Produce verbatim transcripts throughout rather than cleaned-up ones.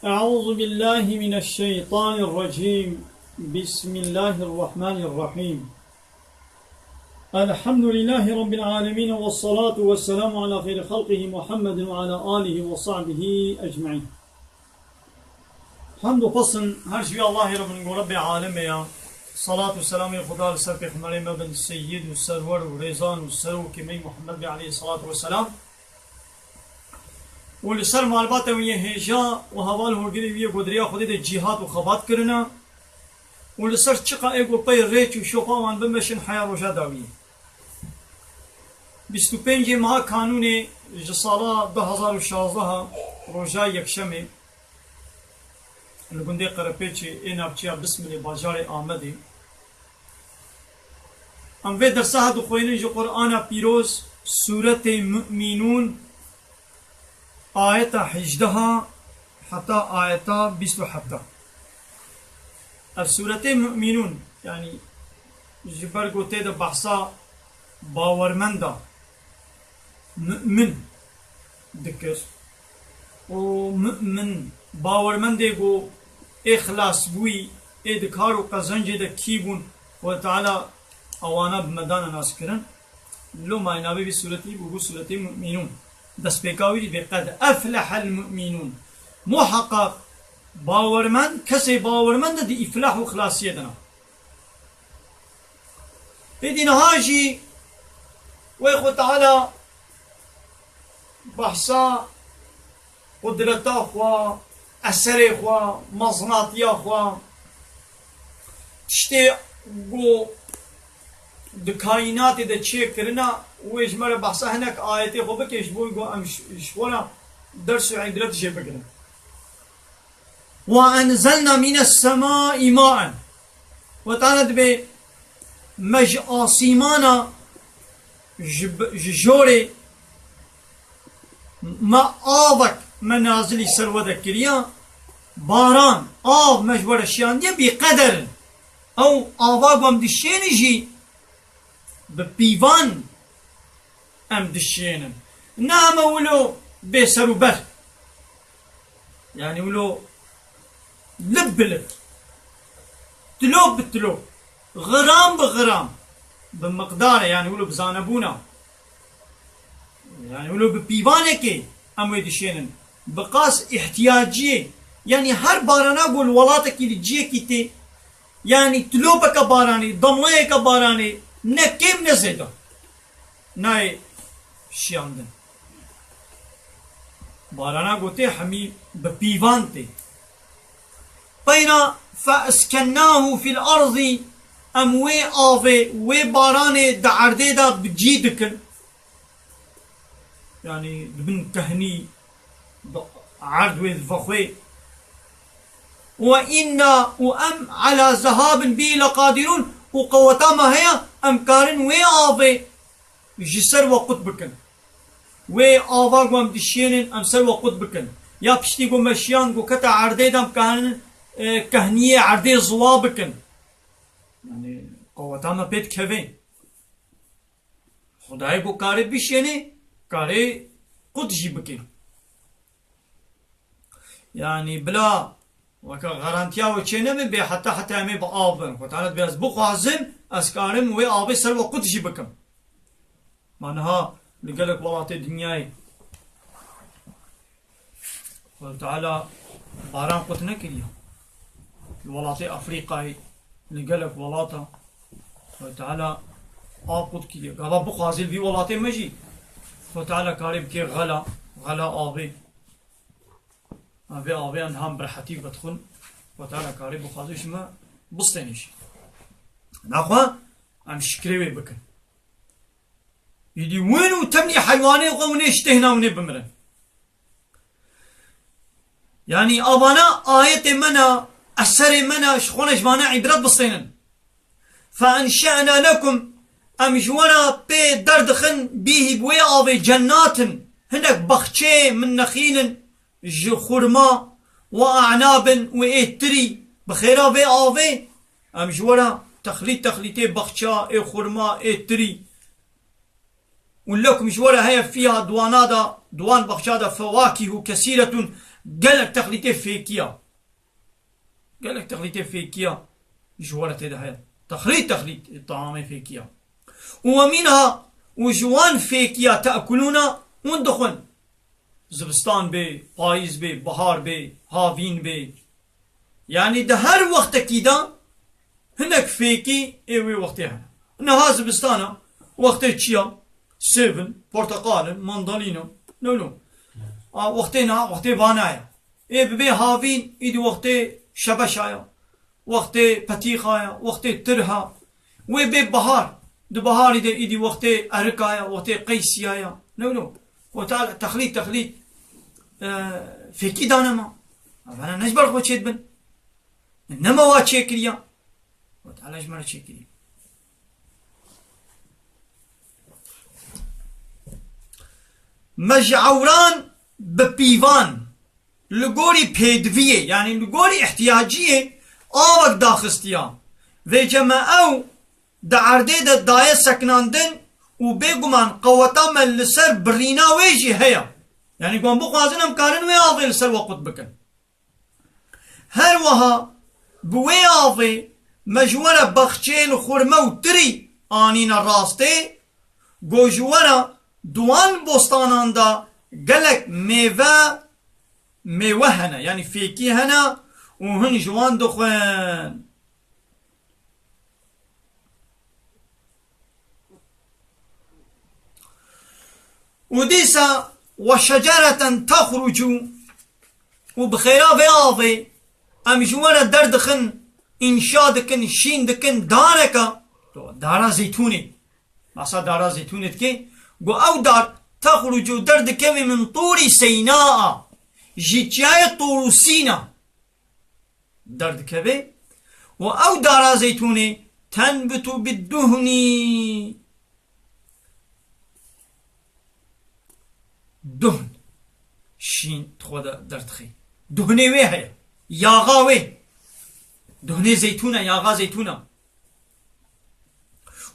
أعوذ بالله من الشيطان الرجيم. بسم الله الرحمن الرحيم. الحمد لله رب العالمين، والصلاة والسلام على خير خلقه محمد وعلى آله وصحبه أجمعين. Hamd û pesn her ji wî Allahê re bin ku Rebbê alemê ya. Salat û selamê Xuda li ser pêxemberê me bin, seyyid û serwer û rêzan û serokê me Muhammed be aleyhissalatu vesselam. Û li ser malbata wî yê hêja û heval holgirê wî yê ku di rêya Xwedê de cîhad û xebat kirine. Û li ser çiqa ê ku pey rêç û şopa wan bimeşin heya roja dawiyê. Bîst û pêncê meha Kanûnê ji sala du hezar û şazdeh, roja Yekşemê, li gundê Qerepêçê ê navçeya Bismilê bajarê Amedê. Em vê dersa dixwînin ji Qur'ana Pîroz, Sûretê Mu'minûn, ayeta hejdeha heta ayeta bîst û heft. Ev Sûretê Mu'minûn, yanî ji ber ku tê de behsa bawermenda, mu'min dikir. Û mu'min, bawermendê ku ê xilasbûyî, ê di kar û qezencê de kî bûn, Xwedê Teala ewana bi me dane naskirin. Loma navê vî sûretî bû, bû Sûretê Mu'minûn. Destpêka wî jî bê qed eflehel mu'minûn. Muheqeq bawermend, kesê bawermend di îflah û xilasiyê de ne. Êdî niha jî wê Xwe Teala behsa qudreta Xwe, eserê Xwe, mezinatiya Xwe, tiştê ku di kaînatê de çêkirina, wê ji me re behsa hinek ayetê Xwe bike, ji bo ku em ji, ji xwe re ders û îbret jê bigirin. وأنزلنا من السماء ماء. Xwedê Teala dibê me ji asîmana, ji, ji jorê me avek me nazilî ser we de kiriya. Baran, av me ji we re şiyandiye bî qeder in. Ew ava ku em dişênin jî bi pîvan em dişênin. Ne em e wilo bê ser û ber. Yanî wilo lib bi lib. Tilo bi tilo. Xiram bi xiram. Bi miqdarê, yanî wilo bi zanebûna. Yanî wilo bi pîvanekê em wê dişênin. Bi qas îhtiyaciyê. Yanî her barana ku li welatekî li ciyekî tê, yanî tilopeke baranê, damleyeke baranê, ne kêm ne zêde, nayê şiyandin. Barana ku tê hemî bi pîvan tê. Peyna فأسكناه في الأرض, em wê avê, wê baranê di erdê de bi cî dikin. Yanî di bin kehnî, di erd wê vexwê. وإنا, û em, على ذهاب به لقادرون, û qeweta me heye, em karin wê avê ji ser we qut bikin. Wê ava ku em dişiyênin, em ser we qut bikin. Ya piştî ku me şiyan ku kete erdê de em karin, e, kehniyê erdê ziwa bikin. Yanî qeweta me pê dikeve. Xwedayê ku karê bişênê, karê qut jî bike. Yanî bila weke garantiya we çê nebe bê heta heta em ê bi av bin. Xwedayê dibê ez bixwazim, ez karim wê avê ser we qut jî bikim. Ma niha li gelek welatê dinyayê Xwedê Teala baran qut nekiriye. Li welatê Afrîkayê, li gelek welata Xwedê Teala av qut kiriye. Gava bixwaze li vî welatê me jî Xwedê Teala karê bike xela, xela avê. Em vê avê em niha bi rehetî vedixwin. Xwedê Teala karê bixwaze ji me bistêne jî. Naxwe em şikrê wê bikin. Îdî win û temnî heywanê xwe winê ji têhna winê bimirin. Yanî avana ayetê me ne, eserê me ne, ji xwe ne ji vane îbret bistênin. فأنشأنا لكم, em ji we re pê derdixin, bîhî bi wê avê cennatin, hinek baxçeyê min nexîlin ji xurma, وأعناب, û ê tirî, bi xêra vê avê, em ji we re texlît texlîtê baxça, ê xurma, ê tirî. ولكم, ji we re heye, فيها, di wana de, di wan baxça de, فواكه كثيرة, Gelek texlîtê fêkiya. Gelek texlîtê fêkiya ji we re tê de heye. Texlît, texlît, e, taamê fêkiya. Û we mînha, û ji wan fêkiya te'kulûna hûn dixwin. Zivistan bê, payîz bê, bihar bê, havîn bê. Yanî di her wextekî de hinek fêkî ê wê wextê hene. Niha zivistana, wextê çiya, sêv in, porteqal in, mandalîn in. No, no. A, wextê niha, wextê vana ye. Ê bibe havîn, îdî wextê şebeşa ye. Wextê petîxa ye, wextê tirha. Wê bê bihar. Di biharî de îdî wextê erika ye, wextê qeysiya ye. No, no. Xwe Teala texlît, texlît, e, fêkî dane me. Evana ne ji ber xwe çêdibin. Ne me wa çêkiriya. Xwe Teala ji me re çêkiriye. Me ji ewran bi pîvan li gorî pêdiviyê, yanî li gorî ihtiyaciyê avek daxistiya. Vêce me ew di erdê de daye sekinandin û bêguman qeweta me li ser birîna wê jî heye. Yanî ku em bixwazin em karin wê avê li ser we qut bikin. Her wiha bi wê avê me ji we re baxçeyên xurme û tirî anîne rastê, ku ji we re di wan bostanan de gelek mêve, mêwe hene, yanî fêkî hene û hin ji wan dixwin. Û dîsa, "Ve şecereten tehrucu", û bi xêra vê avê em ji we re derdixin, înşa dikin, şîn dikin, dareka, dara zeytûnê. Masa dara zeytûnê dike, ku ew dar, "tehrucu", derdikeve, "min tûrî Seynaa", ji çiyayê Tûrû Sîna derdikeve û ew dara zeytûnê, "tenbitu bid-duhni", duhn, şîn, di xwe de derdixê. Duhnê wê heye. Yaxa wê. Duhnê zeytûn e, yaxa zeytûn e.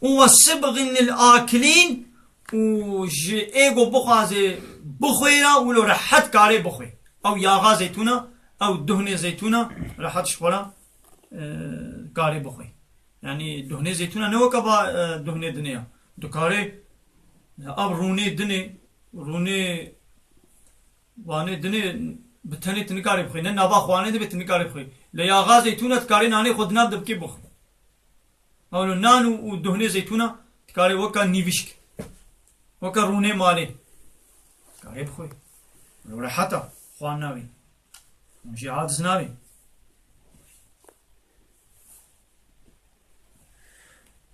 Û "ve sibgin lil akilîn", û ji ê ku bixwaze bixwêra, wilo rehet karê bixwê. Ew yaxa zeytûna, ew duhnê zeytûna rehet ji xwe re, e, karê bixwê. Yanî duhnê zeytûna ne weke va, e, duhnê dinê ya. Dikarê, ev rûnê dinê, rûnê vanê dinê bi tenê tu nikarê bixwê. Ne nava xwarinê de be tu nikarê bixwê. Lê yaxa zeytûna dikarê nanê xwe di nav de bikê bixwê. Ewlo nan û, û duhnê zeytûna dikarê weka nîvişk, weka rûnê malê dikarê bixwê. Wilo rehet e, xwan nabê. Hûn jî aciz nabê.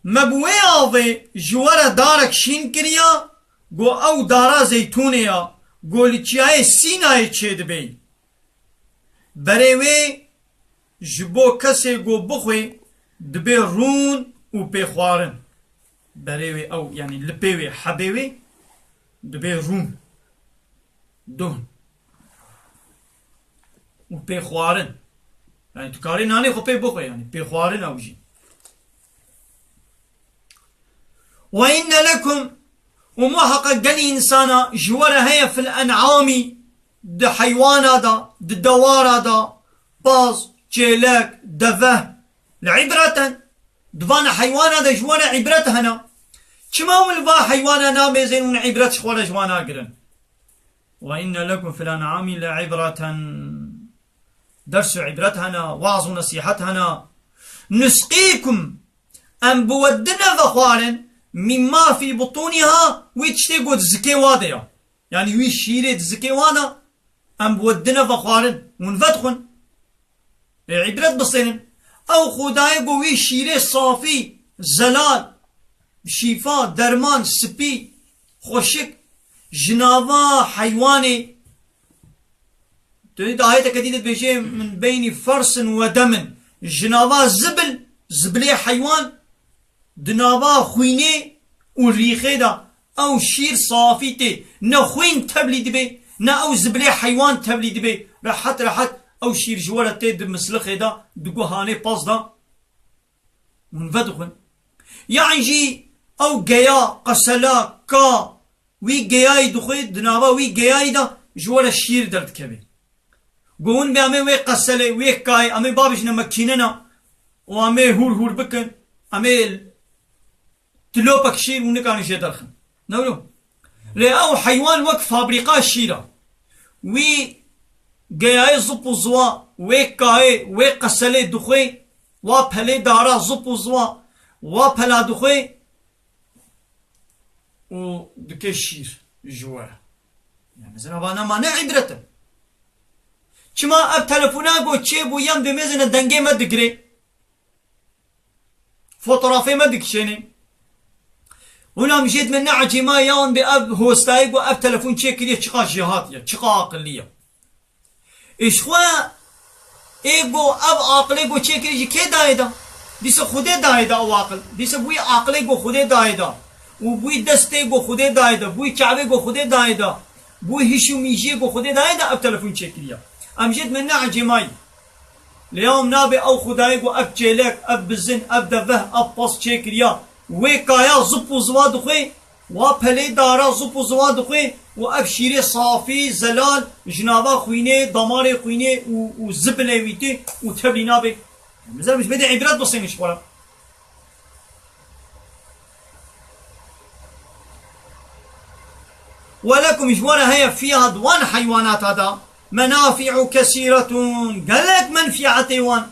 Me bi wê avê ji we re darek şîn kiriya, ku ew dara zeytûnê ya, ku li çiyayê Sînayê çêdibê. Berê wê ji bo kesê ku bixwê dibe rûn û pêxwarin. Berê wê ew, yanî lipê wê, hebê wê dibe rûn, duhn û pêxwarin. Yanî tu karê nanê xwe pê bixwe, yanî pêxwarin ew jî. "Ve inne lekum", û muheqeq gelî însana ji we re heye, "fil en'amî", di heywana de, di dewara de, paz, çêlek, deve, "le ibreten", di vana heywana de ji we re îbret hene. Çima hûn li va heywana namêzên û îbret ji xwe re ji wan nagirin? "Ve inne lekum fil en'amî le ibreten." Ders û îbret hene, waz û nesîhet hene. "Nusqîkum", em bi we dine vexwarin, "mimma fî butûnîha", wî tiştê ku di zikê wa de ya. Yanî wî şîrê di zikê wa de, em bi we dine vexwarin, hûn vedixwin. Ê îbret bistênin. Ew Xwedayê ku wî şîrê safî, zelal, şîfa, derman, spî, xweşik, ji nava heywanê, tu di ayeteke dî de dibêje, "min beynî fersin we demin", ji nava zibil, zibilê heywan, di nava xwînê û rîxê de ew şîr safî tê. Ne xwîn tevlî dibe, ne ew zibilê heywan tevlî dibe. Rehet rehet ew şîr ji we re tê di mislixê de, di guhanê pez de. Hûn vedixwin. Yan jî ew geya, qesela, ka, wî geyayî dixwe, di nava wî geyayî de ji we re şîr derdikeve. Go hûn bê em ê wê qeselê, wê kayê, em ê babijne me kînena û em ê hûr hûr bikin, em ê tilopek şîr û nikarin jê derxin. Ne wilo? Lê ew heywan wek fabrîka şîr e. Wî geyayê zip û ziwa, wê kayê, wê qeselê dixwê, wa pelê dara zip û ziwa, wa pela dixwê û dike şîr ji we re. Ya mesela vana ma ne îbret in. Çima ev telefona go çêbû, yem dê mêzine dengê me digirê. Fotografê me dikişênê. Hûn em jêt me ne ecêma ya hûn bê ev hostayê go ev telefon çêkiriye çiqa jêhat ye, çiqa aqilî ye. Îşxwe ê go ev aqilê go çêkirî ji kê dayê da? Dîse Xwedê dayê da ew aqil. Dîse bûyî aqilê go Xwedê dayê da. Û bûyî destê go Xwedê dayê da. Bûyî çavê go Xwedê dayê da. Bûyî hiş û mîjiyê go Xwedê dayê da ev telefon çêkiriya. Em jêt me ne ecêmayî. Lê ya em nabê ew Xwedayê go ev çêlek, ev bizin, ev deveh, ev pas çêkiriya. Wê kaya zip û ziwa dixwê. Wa pelê dara zip û ziwa dixwê û ev şîrê safî, zelal, ji nava xwînê, damarê xwînê û, û zibilê wî tê û tevlî nabe. Mizem ji bê de îbret bisênin ji xwe re. Welekum ji we re heye fiha di wan heywanata de menafi'u kesîretun, gelek menfiatê wan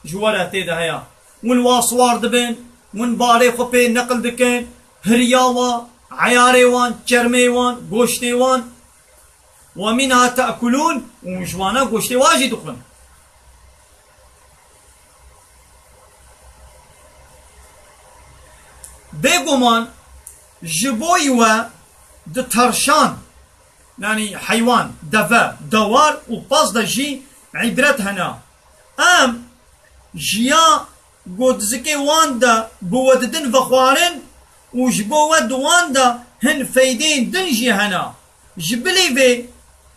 ji we re tê de heye. Hûn wa siwar dibin, hûn barê xwe pê neqil dikin, hiriya wa, eyarê wan, çermê wan, goştê wan. Ve minha te'kulûn, û ji wana goştê wan jî dixwin. Bêguman ji bo we di terşan, yanî heywan, deve, dewar û pas de jî îbret hene. Em ji ya go di zikê wan de bi we didin vexwarin û ji bo we di wan de hin feydeyên din jî hene. Ji bilî vê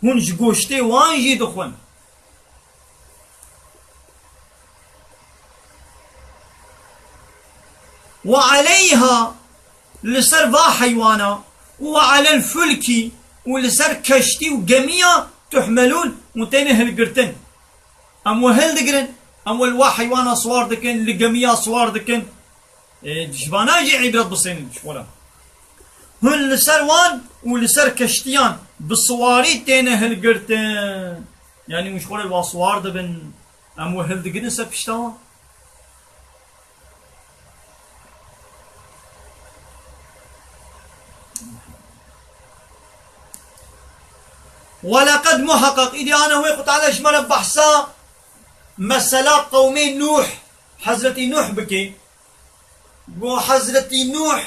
hûn ji goştê wan jî dixwin. Ve aleyha, li ser va heywana, û ve alel fulkî, û li ser keştî û gemiya tuhmelûn, û têne hilgirtin. Em we hildigirin, em we li wa heywana siwar dikin, li gemiya siwar dikin. Ê, ji vana jî îbret bisênin ji xwe re. Hûn li ser wan û li ser keştiyan bi siwarî têne hilgirtin. Yanî hûn ji xwe re li wa siwar dibin. Em we hildigirin ser pişta wan. Weleqed muheqeq, îdî ana wê Xwe Teala ji me re behsa mesela qewmê Nûh, Hezretî Nûh bike. Go Hezretî Nûh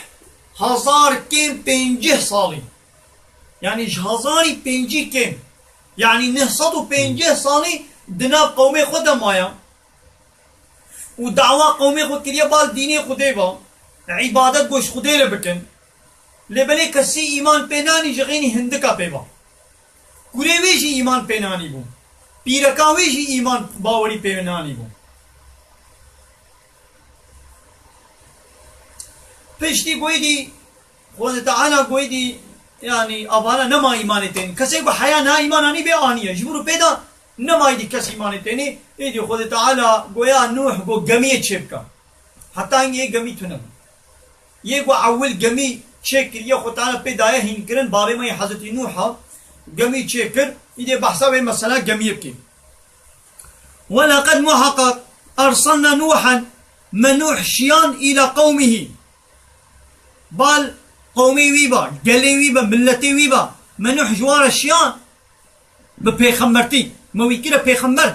hezar kêm pêncî salî. Yanî ji hezarî pêncî kêm. Yanî neh sed û pêncî salî di nav qewmê xwe de maya. Û dawa qewmê xwe kiriye bal dînê Xwedê ve. Îbadet go ji Xwedê re bikin. Lê belê kesî îman pê nanî ji xênî hindika pê ve. Kurê wê jî îman pê nanî bû. Pîreka wê jî îman bawerî pê nanî bû. Piştî goyî dî, Xwedê Teala goyî dî, yanî, avana nema îmanê tên. Kesê ku heya na îman anî bê aniye. Ji bo pê de nema îdî kes îmanê tênê. Êdî Xwedê Teala goya Nuh go gemiyê çêbika. Heta hingê yê gemî tune bû. Yê ku ewil gemî çêkiriye, Xwedê Teala pê daye hînkirin, bavê me yê Hezretî Nuh a gemî çêkir, îdê behsa wê mesela gemiyê bikê. Weleqed muheqeq erselna Nuhen, me Nuh şiyan îla qewmihî. Bal qewmê wî ba, gelê wî ba, miletê wî ba. Me Nuh ji wan re şiyan bi pêxembertî. Me wî kire pêxember.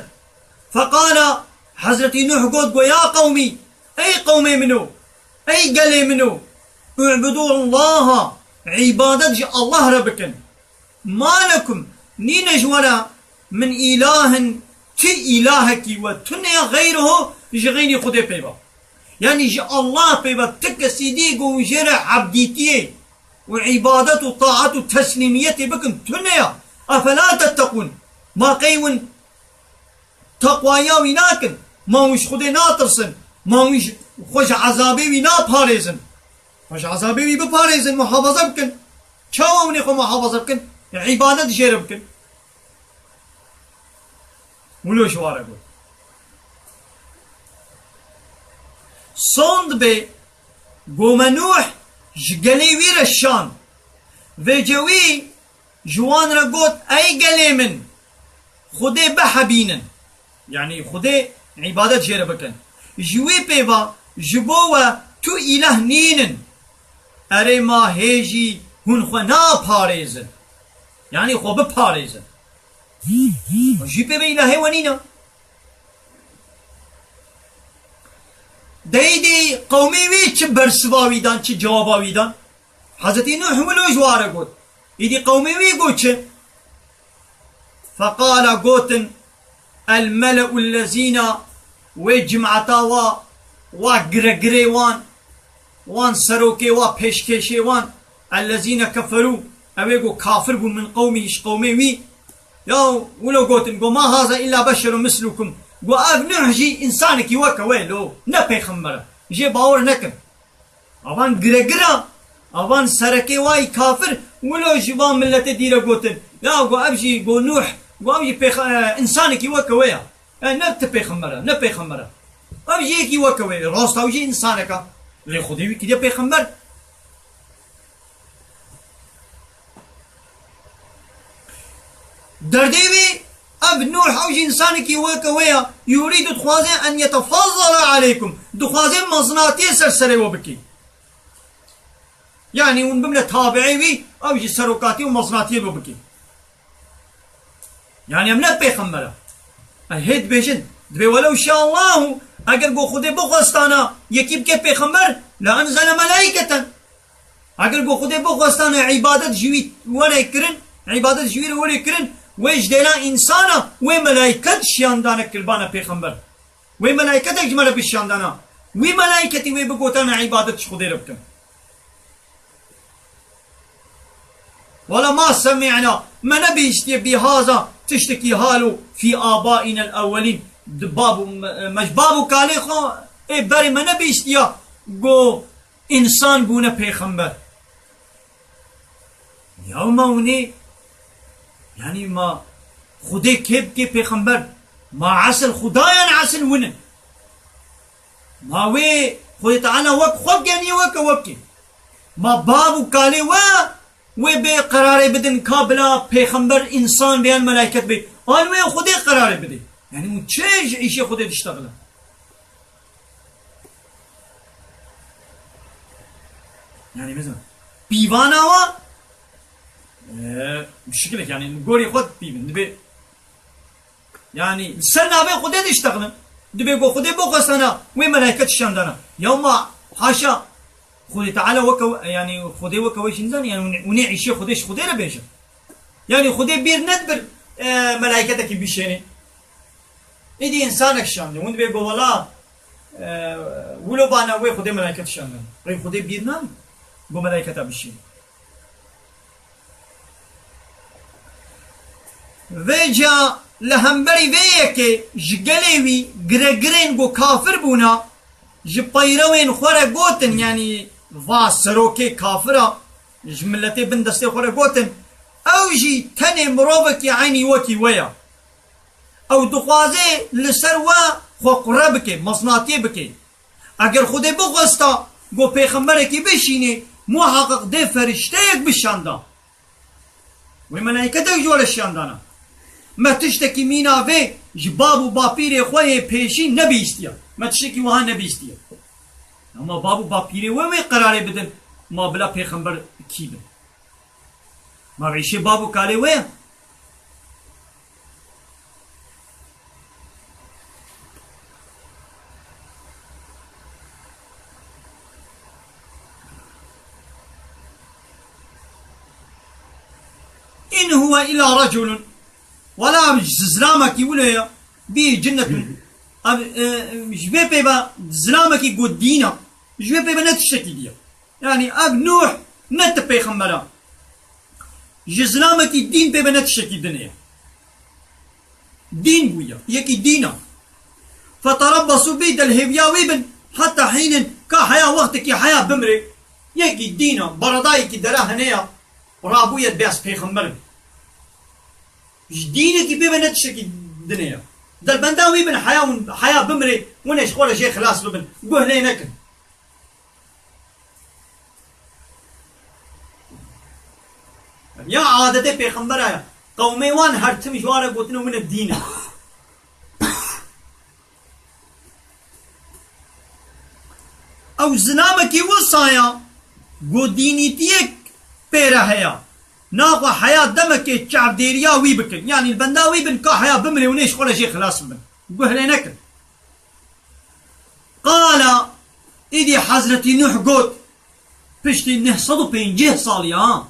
Feqala, Hezretî Nuh got, go ya qewmî, ey qewmê min o, ey gelê min o, u'budu Allaha, îbadet ji Allah re bikin. Ma lekum, nîne ji we re min îlahin, ti îlahekî we tune ye xeyriho, ji xeynî Xwedê peyva. Yanî ji Allah peyva ti kesî dî ku hûn jê re ebdîtiyê û îbadet û taet û teslîmiyetê bikin tune ye. Efela tetteqûn. Ma qey hûn teqwaya wî nakin, ma hûn ji Xwedê natirsin, ma hûn ji, xwe ji ezabê wî naparêzin. Xwe ji ezabê wî biparêzin, muhafaza bikin. Çawa hûn ê xwe muhafaza bikin? Îbadet jê re bikin. Wilo ji wa re got. Sond bê, go me Nûh ji gelê wî re şand. Vêce wî ji wan re got, ey gelê min, Xwedê bihebînin. Yanî Xwedê îbadet jê re bikin. Ji wî pê ve ji bo we tu îleh nînin. Erê ma hê jî hûn xwe naparêzin. Yanî xwe biparêzin. Jî pê ve îlahê we nîne. Deydî qewmê wî çi bersiva wî dan, çi cewaba wî dan? Hezretî Nuh wilo ji wa re got. Îdî qewmê wî got çi? Feqala gotin, el mele'u lezîna, wê cimata wa, wa giregirê wan, wan serokê wa, pêşkêşê wan, ellezîne keferû, ew ê go kafir bûn min qewmî, ji qewmê wî. Ya wilo gotin, go ma haza îlla beşerun mislukum. Go ev Nuh jî însanekî weke we lo, ne pêxember e. Jê bawer nekin. Avan giregir a, avan serekê wayî kafir, wilo ji van miletê dî re gotin. Ya go ev jî, go Nuh, go ev jî pêx-, e, însanekî weke we ya. E, ne ti pêxember e, ne pêxember e. Ev jî yekî weke we, rasta ew jî însanek a. Lê Xwedê wî kiriye pêxember. Derdê wî ev Nuh ew jî însanekî weke we ya, yurîdu dixwaze en yetefazzale aleykum. Dixwaze mezinatiyê ser serê we bikî. Yanî hûn bimne tabiê wî, ew jî serokatî û mezinatiyê we bikî. Yanî em ne pêxember e. Em hê dibêjin, dibê welew şeallahu, eger go Xwedê bixwestana, yekî bike pêxember, le enzele melaîketen. Eger go Xwedê bixwestane îbadet ji wî were kirin, îbadet ji wî re were kirin, wê ji dêla însana, wê melaîket şiyandane kirbane pêxember. Wê melaîketek ji me re bişiyandana. Wî melaîketî wê bigotane îbadet ji Xwedê re bikin. Wala ma semî'na, me nebihîstiye bîhaza tiştekî halo fî abaînel ewwelîn. Di bab û me, me ji bab û kalê xwe ê berê me nebihîstiya go însan bûne pêxember. Ya ma hûnê, yanî ma Xwedê kê bikê pêxember? Ma esil Xudayan esil win in. Ma wê Xwedê Teala wek xwe bigeniye weke wekê. Ma bab û kalê we, wê bê qerarê bidin ka bila pêxember, însan bê yan melaiket bê. An wê Xwedê qerarê bidê. Yanî hûn çi ji îşê Xwedê diştexilin? Yanî mesela pîvana wa, e, şikilek yanî gorî xwe pîvin dibê. Yanî li ser navê Xwedê diştexilin. Dibê ku Xwedê bixwestana wê melaiket şandana. Ya ma haşa Xwedê Teala weke, yanî Xwedê weke we jî nizane, yanî hûn, hûn ê îşê Xwedê ji Xwedê re bêjin. Yanî Xwedê bîr nedibir, e, melaîketekî bişênê. Êdî însanek şandî. Hûn dibê go wela, e, wilo bana wê Xwedê melaîket şandin. Rê Xwedê bîr nayê go melaîketa bişênê. Vêca li hemberî vê yekê ji gelê wî giregirên ku kafir bûna, ji peyrewên xwe re gotin, yanî va serokê kafira, ji miletê bin destê xwe re gotin, ew jî tenê mirovekî eynî wekî we ya. Ew dixwaze li ser we xwe qure bike, mesnatiyê bike. Eger Xwedê bixwesta ku pêxemberekî bişînê, muheqeq dê ferişteyek bişanda. Wê melaîketek ji we re şiyandana. Me tiştekî mîna vê ji bab û bapîrê xwe yê pêşî nebihîstiye. Me tiştekî wiha nebihîstiye. Ama bab û bapîrê we wê qerarê bidin, ma bila pêxember kî bin. Ma vê îşê bab û kalê we ye? In huwe illa reculun. Wala ji zilamekî wilo ye. Bî cinnetun. Ev, e, ji vê pê ve zilamekî ku dîn e. Ji vê pê ve ne tiştekî dî ye. Yanî ev Nuh ne ti pêxember e. Ji zilamekî dîn pê ve ne tiştekî dinê ye. Dîn bûye, yekî dîn e. Feterebbesû bî, de li hêviya wî bin, heta hînin ka heya wextekî heya bimrê. Yekî dîn e, beredayekî dere hene ye, rabûye dibê ez pêxember im. Ji dînekî pê ve ne tiştekî dinê ye. Derbenda wî bin, heya hûn, heya bimrê, hûn ê ji xwe re jê xilas bibin. Guh lê nekin. Ya adetê pêxembera ye. Qewmê wan her tim ji wan re gotine hûn ê dîn e. Ew zilamekî wisa ya, ku dînîtiyek pê re heye. Naxwe heya demekê çavdêriya wî bikin. Yanî li benda wî bin ka heya bimrê hûn ê ji xwe re jê xilas bibin. Guh lê nekin. Qala, îdî Hezretî Nuh got, piştî neh sed û pêncî salî, ha.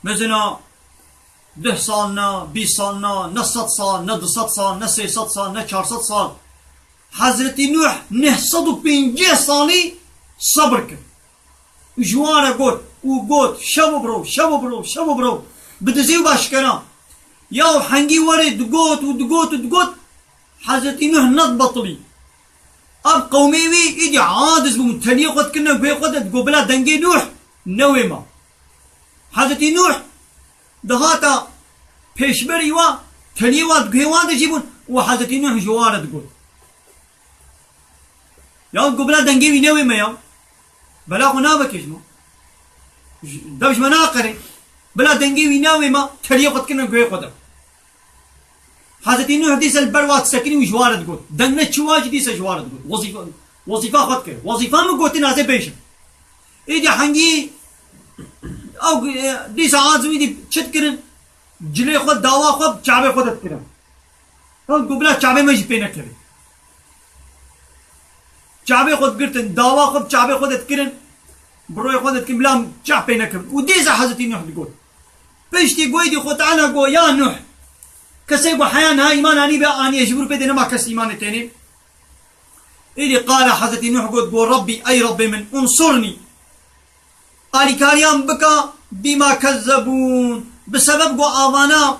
Mezina deh sal ne, bîst sal ne, ne sed sal, ne du sed sal, ne sê sed sal, ne çar sed sal. Hezretî Nuh neh sed û pêncî salî sebir kir. Û ji wan re got, û got, şev û birov, şev û birov, şev û birov, bi dizî û bi eşkera. Ya hengî werê digot û digot û digot, Hezretî Nuh nedibetilî. Ev qewmê wî îdî aciz bûn, teliyê xwe dikirine guhê xwe de, digot, bila dengê Nuh newê me. Hezretî Nuh dihata pêşberî wa, teliyê wa di guhê wan de jî bûn û Hezretî Nuh ji wan re digot. Ya ku bila dengê wî newê me ya. Bela xwe navekê ji me. Ji, dev ji me naqerê. Bila dengê wî newê me, teliyê xwe dikirine guhê xwe de. Hezretî Nuh dîse li ber wa disekinî û ji wan re digot. Deng ne çi wa jî dîse ji wan re digot. Wezîfa, wezîfa xwe dikir. Wezîfa min gotin ez ê bêjim. Êdî hengî ew, e, dîsa aciz wî dî çi dikirin? Cilê xwe, dawa xwe, çavê xwe de dikirin. Ew got, bila çavê me jî pê nekeve. Çavê xwe digirtin, dawa xwe bi çavê xwe de dikirin, bi royê xwe de dikirin, bila çav pê nekevin. Û dîsa Hezretî Nuh digot. Piştî goydî Xwe Teala got, ya Nuh, kesê ku heya niha îman anî be, aniye ji vir pê de nema kes îmanê tênê. Êdî qala Hezretî Nuh got, got, Rabbî, ey Rabbê min, unsurnî. Alîkariya min bika bîma kezzebûn. Bi sebeb ku avana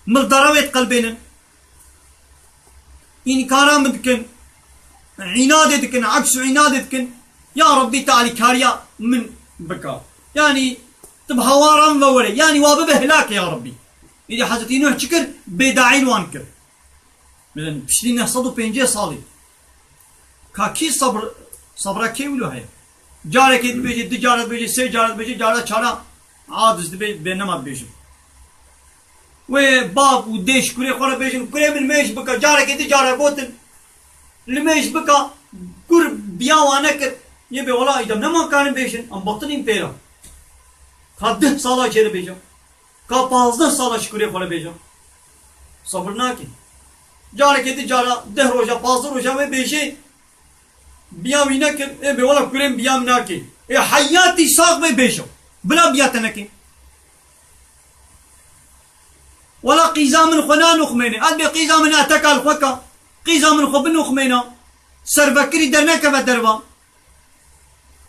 min li derewê diqelbênin. Înkara min dikin. Înadê dikin, eks û înadê dikin. Ya Rabbî, tu alîkariya min bika. Yanî tu bi hawara min ve were. Yanî wa bibe hilakê ya Rabbî. Êdî Hezretî Nuh çi kir? Bêdayî li wan kir. Mesela piştî neh sed û pêncî salî. Ka kî sabr, sabra kê wilo heye? Carekê dibêje, du cara dibêje, sê cara dibêje, cara çara aciz dibe, bê nema dibêjin. Wê bav û dê ji kurê xwe re bêjin, kurê min mêj bike, carekê du cara gotin, li mêj bike, kur biya wan nekir, yê bê wela îdam nema karin bêjin, em betilîn pê re. Ka deh sala jê re bêje. Ka pazdeh sala ji kurê xwe re bêje. Sabir nake. Carekê di cara, deh roja, pazdeh roja wê bêje. Biya wî nekir, ê bê wela kurê min biya min nake. Ê heyatî sax bê bêje. Bila biya te neke. Wela qîza min xwe nanoxmêne. Ez bê qîza min eteka li xwe ka. Qîza min xwe binoxmêna. Servekirî dernekeve derva.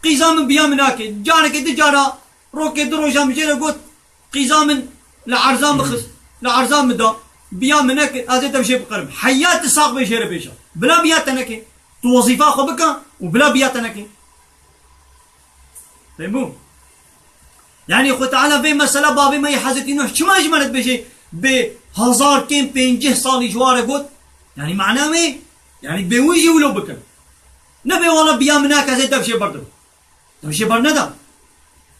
Qîza min biya min nake. Carekê di cara, rokê di roja min jê re got, qîza min li erza min xist, li erza min da, biya min neke, ez ê dev jê biqerim. Heya tu sax bê jê re bêje. Bila biya te neke. Tu wezîfa xwe bike û bila biya te neke. Fehmû? Yanî Xwe Teala vê mesela bavê me yê Hezretî Nuh çima ji me re dibêje bê hezar kêm pêncî salî ji wa re got? Yanî mana wê, yanî bê wî jî wilo bikin. Nebê wala biya min nake ez ê dev jê berdim. Dev jê berneda.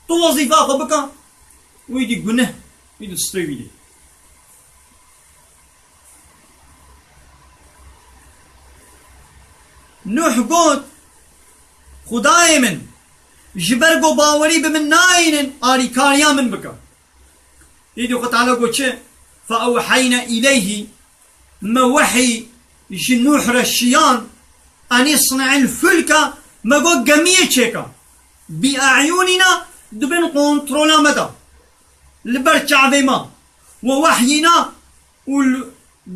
Tu wezîfa xwe bike, wî dî guneh, wî dî stê wî dî. Nuh got, Xwedayê min, ji ber ku bawerî bi min nayînin, alîkariya min bike. Îdî Xwe Teala got çi? Fe ewheyne îleyhî, me wehy ji Nuh re şiyan, en îsni'il fulke, me got gemiyê çêke. Bi e'yunîna, di bin kontrola me de. Li ber çavê me. We wehyîna û li,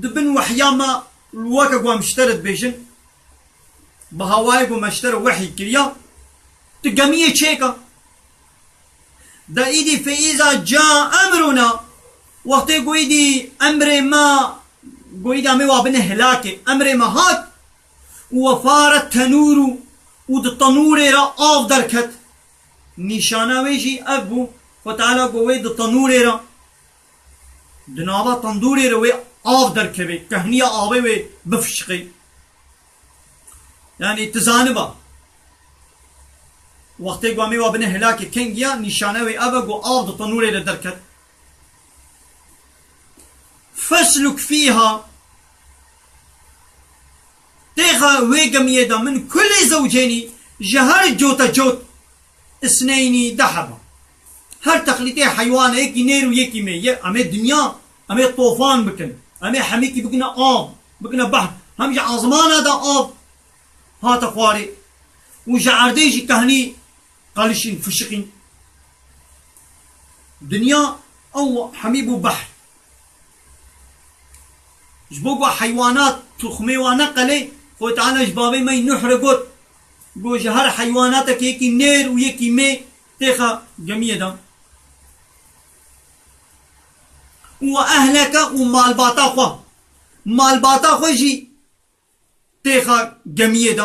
di bin wehya me weke ku em ji te re dibêjin, bi hawayê ku me ji te re wehy kiriya, tu gemiyê çêke. De îdî fe îza ca emruna, wextê ku îdî emrê me, ku îdî em ê wa bine hilakê, emrê me hat, û we faret tenûrû, û di tenûrê re av derket. Nîşana wê jî ev bû, Xwe Teala got wê di tenûrê re Di nava tendûrê re wê av derkeve, kehniya avê wê bifişiqe. Yanî tu zaniba. Wextê ku em ê wa bine hilakê kengiya, nîşane wê ev e ku av di tenûrê de derket. Fesluk fîha, têxa wê gemiyê de min kulê zewcênî, ji her cota cot, isneynî, de heba. Her texlîtê heywanê, yekî nêr û yekî mê. Ye, em ê dinya, em ê tofan bikin. Em ê hemîkî bikine av, bikine behr. Hem ji azmana de av hate xwarê. Û ji erdê jî kehnî qelişîn, fişiqîn. Dinya ew hemî bû behr. Ji bo ku heywanat tuxmê wan neqelê, Xwedê Teala ji bavê me yî Nuh re got, got, ji her heywanateke yekî nêr û yekî mê têxa gemiyê de. Û we ehleke, û malbata xwe. Malbata xwe jî têxa gemiyê de.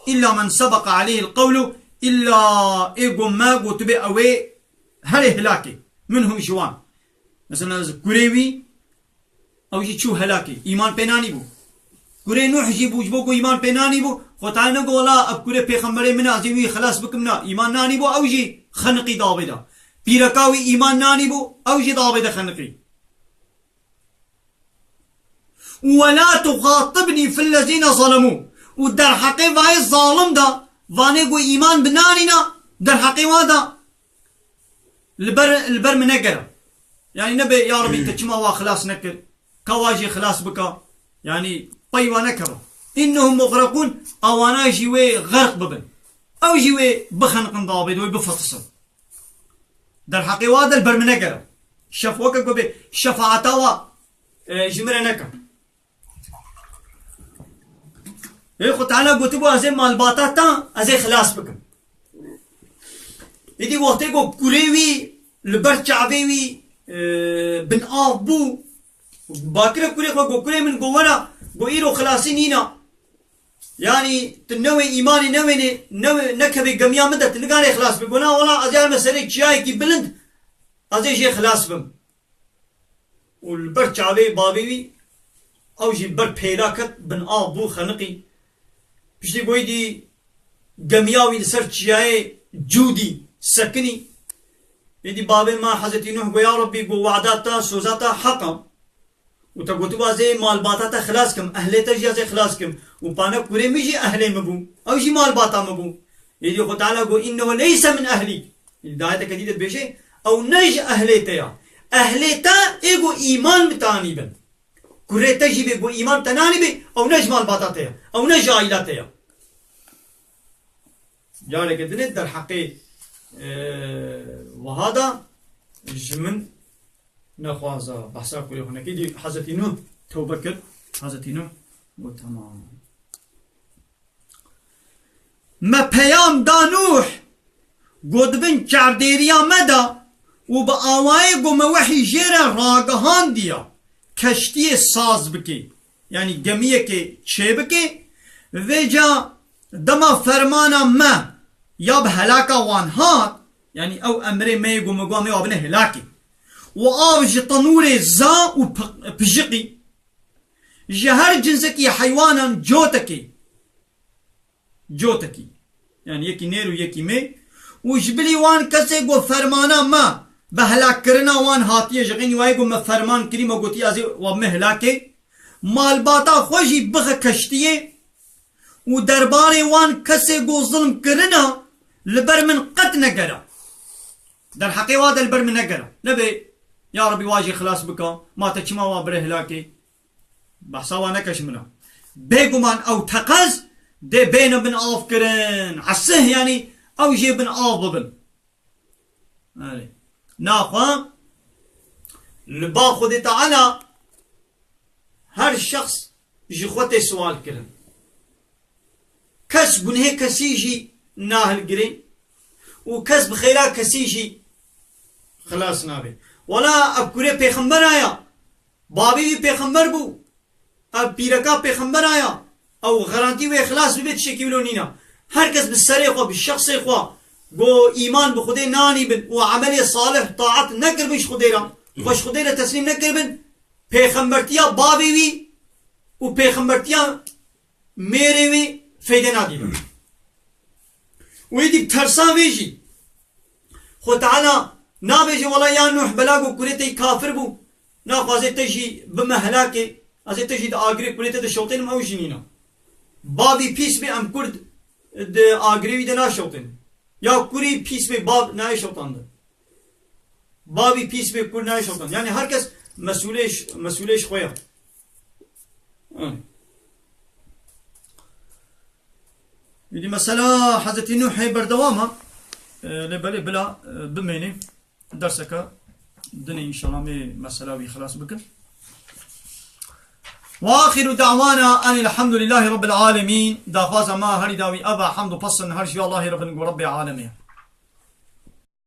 Îlla men sebeqa aleyhil qewlu, îlla ê ku me gotibê ew ê herê hilakê. Minhum, ji wan. Mesela kurê wî, ew jî çû helakê. Îman pê nanîbû. Kurê Nuh jî bû, ji bo ku îman pê nanîbû. Xwedê Teala negot, wela ev kurê pêxemberê min e, ez ê wî xilas bikim, na. Îman nanîbû, ew jî xeniqî di avê de. Pîreka wî îman nanîbû, ew jî di avê de xeniqî. Wela tuxatibnî fillezîne zalemû. Û derheqê vayê zalim de, vanê ku îman bi nanîna, derheqê wan de li ber, li ber min negere. Yanî nebe, ya Rebî, te çima wa xilas nekir? Ka wa jî xilas bika. Yanî pey wa nekeve. Înnehum muxreqûn, ewana jî wê xerq bibin. Ew jî wê bixeniqin di avê de, wê bifetisin. Derheqê wa de li ber min negere. Şef weke ku bê şefaeta wa, e, ji min re neke. Ê Xwedê Teala gotibû, ez ê malbata te, ez ê xilas bikim. Êdî wextê ku kurê wî li ber çavê wî, e, bin av bû, bakire kurê xwe, got, kurê min, got, were, got, îro xilasî nîna. Yanî tu newê îmanê newênê, newê, nekevê gemiya min de, tu nikarê xilas bî. Got, na wela, ez ê me serê çiyayekî bilind, ez ê jê xilas bim. Û li ber çavê bavê wî, ew jî li ber pêla ket, bin av bû, xeniqî. Piştî ku êdî gemiya wî li ser çiyayê Cûdî sekinî. Êdî bavê me Hezretî Nuh got, ya Rebbî, got, wada te, soza te heq e. Û te gotibû, ez ê malbata te xilas kim, ehlê te jî ez ê xilas kim. Û pane kurê min jî ehlê min bû. Ew jî malbata min bû. Êdî Xwedê Teala got, "Înnehu leyse min ehlîk." Êdî di ayeteke dî de dibêje, ew ne ji ehlê te ya. Ehlê te ê ku îman bi te anîbin. Kurê te jî bê ku îman bi te nanîbê, ew ne ji malbata te ya. Ew ne ji aîla te ya. Careke din ê derheqê, e, wiha de ji min nexwaza behsa kurê xwe nekî. Dî Hezretî Nuh tewbe kir. Hezretî Nuh got, "Tamam." Me peyam da Nuh, got, "Di bin çavdêriya me de û bi awayê ku me wehî jê re ragihandiya, keştiyê saz bikê." Yanî gemiyekê çêbike, vêca dema fermana me ya bi helaka wan hat, yanî ew emrê me yê ku me got, "Em ê wa bine helakê." Û av ji tenûrê za û pi-, pijiqî, ji her cinsekî heywanan cotekê, cotekî. Yanî yekî nêr û yekî mê. Û ji bilî wan kesê ku fermana me bi helakkirina wan hatiye, ji xeynî wayê ku me ferman kirî, me gotî, "Ez ê wa bime helakê." Malbata xwe jî bixe keştiyê û derbarê wan kesê ku zilm kirina li ber min qet negere. Derheqê wa de li ber min negere. Nebe, ya Rebî, wa jî xilas bika, ma te çima wa bire helakê? Behsa wa neke ji min re. Bêguman ew teqez dê bêne bin av kirin. Esih, yanî ew jê bin av bibin. Erê. Naxwe li ba Xwedê Teala her şexs ji xwe tê siwal kirin. Kes gunhê kesî jî nahilgirê û kes bi xêra kesî jî xilas nabe. Wela ev kurê pêxembera ya, bavê wî pêxember bû, ev pîreka pêxembera ya, ew xerantî wê xilas bibe, tiştekî wilo nîna. Her kes bi serê xwe, bi şexsê xwe, go îman bi Xwedê nanîbin û emelê salih, taet nekiribin ji Xwedê re, Xwe ji Xwedê re teslîm nekiribin, pêxembertiya bavê wî û pêxembertiya mêrê wî feyde nadînin. Û êdî bi tersa wê jî Xwe Teala nabêje, wela ya Nuh, bela ku kurê te kafir bû, naxwazê te jî bime helakê, ez ê te jî di agirê kurê te de şewtênim, ew jî nîna. Bavî pîs bê, em kur di agirê wî de naşewtên. Ya kurî pîs bê, bav nayê şewtandin. Bavî pîs bê, kur nayê şewtandin. Yani her kes mesûlê ji, mesûlê ji xwe ya. Yani. Êdî mesela Hezretî Nuhê berdewam e. E, lê belê bila, e, bimênê. Derseke dinê înşallah mê mesela wî xilas bikin. Ve axiru da'wana enil hamdulillahî rabbil alemin. Daxwaza ma herî dawî ev e, hamd û pesn her ji Allahê re bin ku Rebbê alemê.